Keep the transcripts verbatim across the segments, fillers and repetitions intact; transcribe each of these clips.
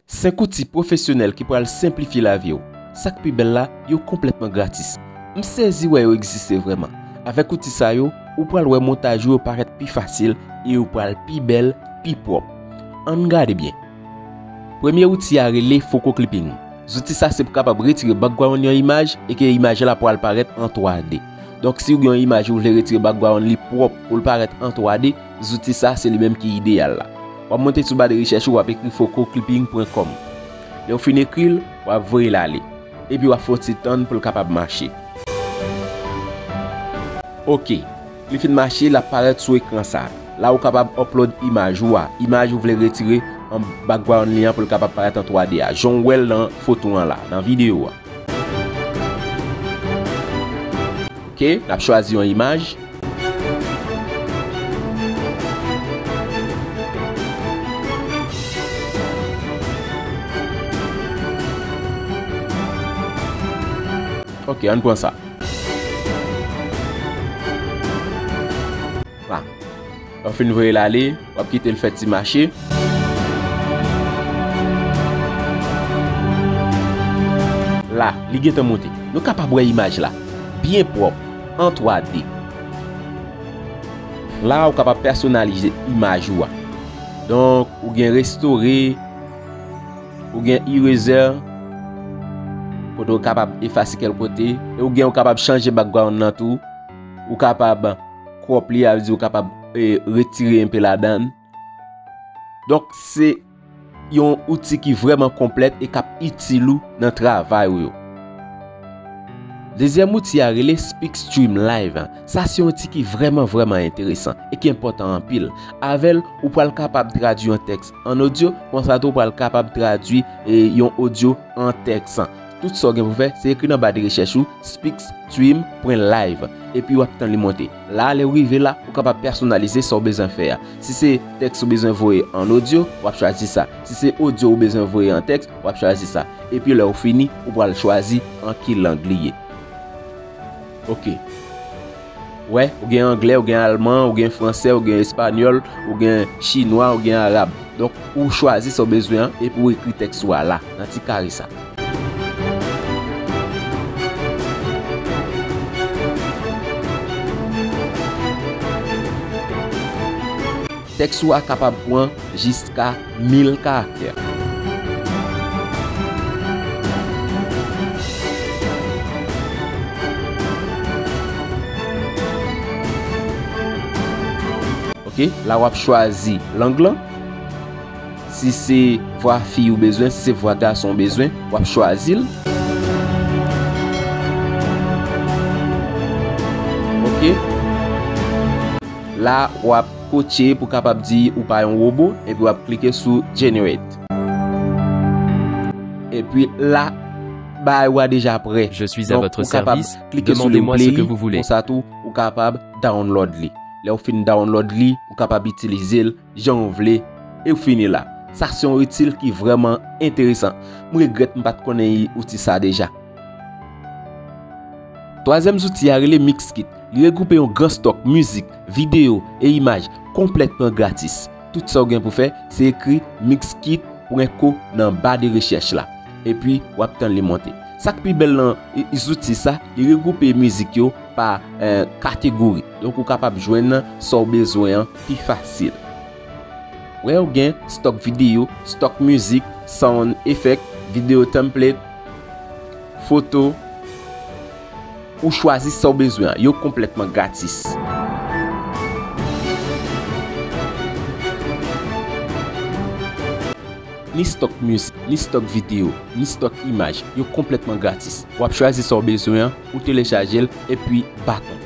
Senk outi pwofesyonèl ki pral senplifye lavi w. Sa k pi bèl la, yo konplètman gratis. M sezi wè yo egziste vrèman. Avèk outi sa yo, ou pral wè montaj ou yo parèt pi fasil e yo pral pi bèl, pi pwòp. Ann gade byen. Premye outi a rele Foco Clipping. Zouti sa se pou kapab retire background yon imaj e ke imaj la pral parèt an twa D. Donk, si w gen yon imaj ou vle retire background li pwòp pou l parèt an twa D, zouti sa se li menm ki ideyal la. W ap monte sou ba de rechèch ou, w ap ekri foco clipping point com. Lè w fin ekri l, w ap voye l ale. Epi w ap fè yon ti tann pou l kapab mache. Oke, li fin mache, l ap parèt sou ekran sa. La ou kapab upload imaj ou a, imaj ou vle retire an background li an pou l kapab parèt an twa D a, jan w wè l nan foto an la, nan videyo a. Oke, n ap chwazi yon imaj. Oke, ann pran sa. La. Lè w fin voye l ale, w ap kite l fè ti mache. La, li gentan monte. Nou kapab wè imaj la. Byen pwòp, an twa D. La, ou kapab pèsonalize imaj ou a. Donk, ou gen restore, ou gen eraser, kote ou kapab efase kèk kote, e ou gen, ou kapab chanje background nan tou, ou kapab crop li, a vle di ou kapab, e, retire enpe ladan. Donk, se yon outi ki vrèman konplèt e k ap itil ou nan travay ou yo. Dezyèm outi a rele Speak Stream Live. Sa se yon outi ki vrèman, vrèman enteresan e ki enpòtan anpil. Avè l, ou pral kapab tradui yon tèks an odyo, konsa tou ou pral kapab tradui, e, yon odyo an tèks. Tout sa w gen pou fè, se ekri nan ba de rechèch ou, speak stream point live, epi w ap tann li monte. La, lè w rive la, ou kapab pèsonalize sa w bezwen fè a. Si se tèks ou bezwen voye an odyo, w ap chwazi sa. Si se odyo ou bezwen voye an tèks, w ap chwazi sa. Epi lè w fini, ou pral chwazi an ki lang li ye. Oke. Wè, ou gen anglè, ou gen alman, ou gen fransè, ou gen espanyòl, ou gen chinwa, ou gen arab. Donk, ou chwazi sa w bezwen an, epi ou ekri tèks ou a la, nan ti kare sa. Tèks ou a kapab pran jiska mil karaktè. Oke, la w ap chwazi lang lan. Si se vwa fi ou bezwen, si se vwa gason ou bezwen, w ap chwazi l. Oke. La, w ap kotche pou kapab di ou pa yon wobo, epi w ap klike sou Generate. Epi la, bagay ou a deja prè. Je suis à votre service. Donk, ou kapab klike sou li, ou play li, konsa tou, ou kapab download li. Lè w fin download li, ou kapab itilize l jan w vle, e w fini la. Sa se yon itil ki vrèman enteresan. M regrèt m pa t konnen outi sa deja. Twazyèm zouti a rele Mixkit. Li regwoupe yon gran stòk mizik, videyo e imaj konplètman gratis. Tout sa w gen pou fè, se ekri mixkit point co nan ba de rechèch la. Epi, w ap tann li monte. Sa k pi bèl nan, e, zouti sa, li regwoupe mizik yo pa, e, kategori. Donk, ou kapab jwenn sa w bezwen an pi fasil. Wè, ou gen stòk videyo, stòk mizik, sound effect, video template, foto. Ou chwazi sa w bezwen an. Yo konplètman gratis. Ni stòk mizik, ni stòk videyo, ni stòk imaj, yo konplètman gratis. W ap chwazi sa w bezwen an, ou telechaje l, epi baton.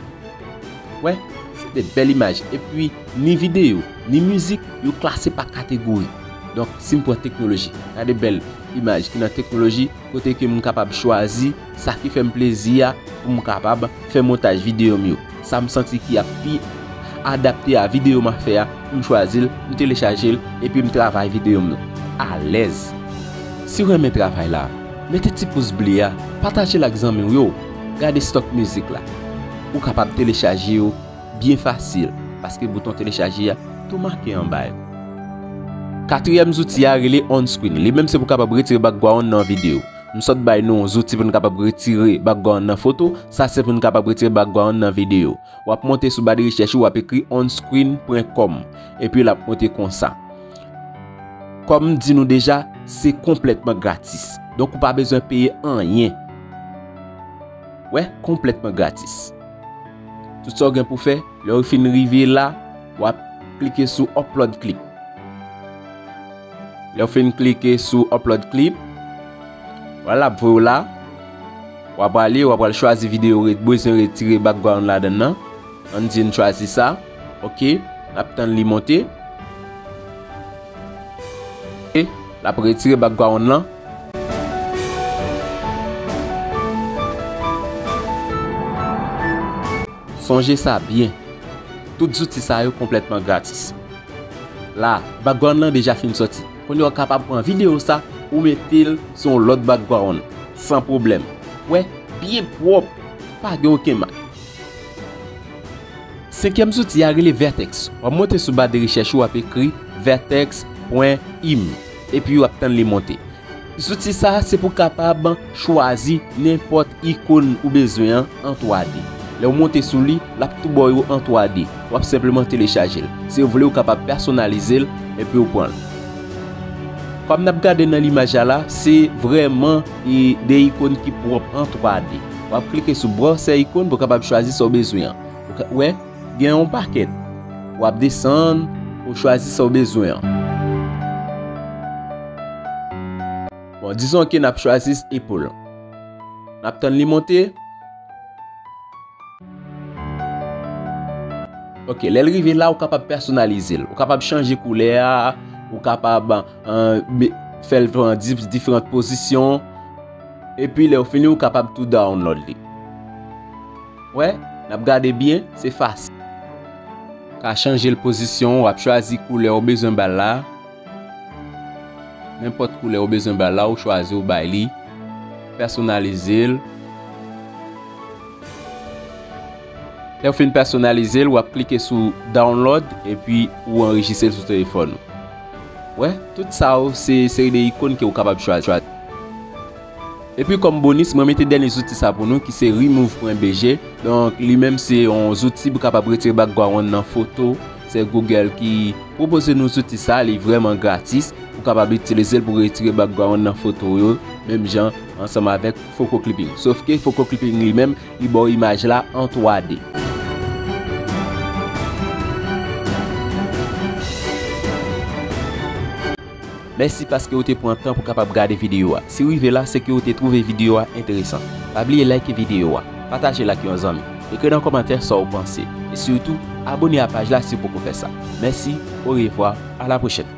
Wè, se de bèl imaj. Epi, ni videyo, ni mizik, yo klase pa kategori. Donk, si m pran teknoloji, gade bèl imaj ki nan teknoloji, kote ke m kapab chwazi sa ki fè m plezi a pou m kapab fè montaj videyo m yo. Sa m santi ki ap pi adapte a videyo m ap fè a, m chwazi l, m telechaje l, epi m travay videyo m yo alèz. Si w renmen travay la, mete ti pous ble a, pataje l ak zanmi w yo, gade stòk mizik la. Ou kapab telechaje yo byen fasil, paske bouton telechaje a tou make anba yo. Katriyèm zouti a rele on screen. Li menm se pou kapab retire background nan videyo. M sot bay nou yon zouti pou n kapab retire background nan foto. Sa se pou n kapab retire background nan videyo. W ap monte sou ba de rechèch ou, w ap ekri on screen pwen com. Epi l ap monte konsa. Kòm m di nou deja, se konplètman gratis. Donk ou pa bezwen peye anyen. Wè, konplètman gratis. Tout sa w gen pou fè, lè w fin rive la, w ap klike sou upload clip. Lè w fin klike sou upload clip, vwala, l ap voye w la. W ap ale, w ap al chwazi videyo ou bezwen retire background ladan nan. Ann di n chwazi sa. Ok, n ap tann li monte. E l ap retire background lan. Sonje sa byen. Tout zouti sa yo konplètman gratis. La, background lan deja fin soti. Kounye a w kapab pran videyo sa, ou mete l sou yon lòt background, san pwoblèm. Wè, byen pwòp, pa gen okenn mak. Senkyèm zouti a rele Vertex. W ap monte sou ba de rechèch ou, w ap ekri vertex pwen im, epi w ap tann li monte. Zouti sa a se pou kapab chwazi nenpòt ikòn ou bezwen an an twa D. Lè w monte sou li, l ap tou ba w yo an twa D. W ap senpleman telechaje l. Si w vle, ou kapab pèsonalize l epi w pran l. Kòm n ap gade nan limaj la la, se vrèman, e, de ikòn ki pwòp an twa D. W ap klike sou browser ikòn pou w kapab chwazi sa w bezwen an. Ou ka, wè, gen yon pakèt. W ap desann, ou chwazi sa w bezwen an. Bon, dizon ke n ap chwazi epòl. N ap tann li monte. Ok, lè l rive la, ou kapab pèsonalize l. Ou kapab chanje koulè a, ou kapab, euh, me-, fè l pran di-, diferan pozisyon. Epi, lè w fini, ou kapab tou download li. Wè, n ap gade byen, se fasil. Ka chanje l pozisyon, w ap chwazi koulè ou bezwen ba l la. Nenpòt koulè ou bezwen ba l la, ou chwazi, ou bay li. Pèsonalize l. Lè w fin pèsonalize l, w ap klike sou download epi ou anrejistre l sou telefòn ou. Wè, tout sa yo se seri de ikòn ke ou kapab chwazi. Epi kòm bonis, mwen mete dènye zouti sa pou nou ki se remove pwen B G. Donk, li menm se yon zouti pou kapab retire background nan foto. Se Google ki pwopoze nou zouti sa, li vrèman gratis. Ou kapab itilize l pou retire background nan foto yo, menm jan ansanm avèk Foco Clipping. Sof ke Foco Clipping li menm, li ba w imaj la an twa D. Mèsi paske w te pran tan pou kapab gade videyo a. Si w rive la, se ke w te twouve videyo a enteresan. Pa bliye like videyo a, pataje l ak yon zanmi, ekri nan kòmantè sa w panse, e sitou, abone a paj la si w poko fè sa. Mèsi, orevwa, a la pwochèn.